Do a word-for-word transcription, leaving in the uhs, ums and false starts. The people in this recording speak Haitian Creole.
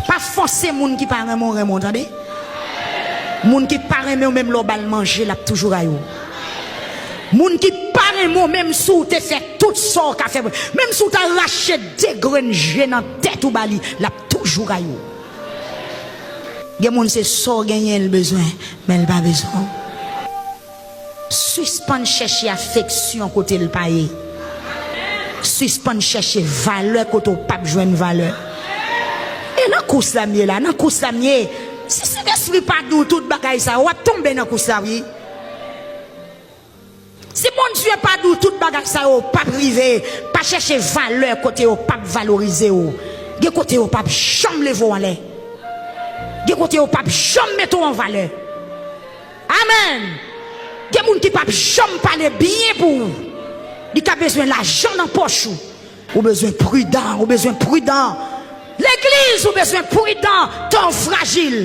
Pa fòse moun ki pa renmen w renmen w, tande. Moun ki pa renmen w, menm lè w ba l manje, l ap toujou rayi w. Moun ki pa renmen w, menm si w te fè tout sa w ka fè, menm si w ta rache de grenn je nan tèt ou ba li, l ap toujou rayi w. Gen moun se sa w genyen l bezwen, men l pa bezwen w. Sispann chèche afeksyon kote l pa ye. Sispann chèche valè kote w p ap jwenn valè. E nan kous la m ye la, nan kous la m ye. Si Sentespri pa di w tout bagay sa yo, w ap tonbe nan kous la, wi. Si Bondye pa di w tout bagay sa yo, w p ap rive. Pa chèche valè kote yo p ap valorize w. Gen kote yo p ap janm leve w anlè. Gen kote yo p ap janm mete w an valè. Amèn. Gen moun ki p ap janm pale byen pou ou. Li ka bezwen lajan nan pòch ou. Ou bezwen pridan, ou bezwen pridan. Legliz, ou bezwen pridan, kè w frajil.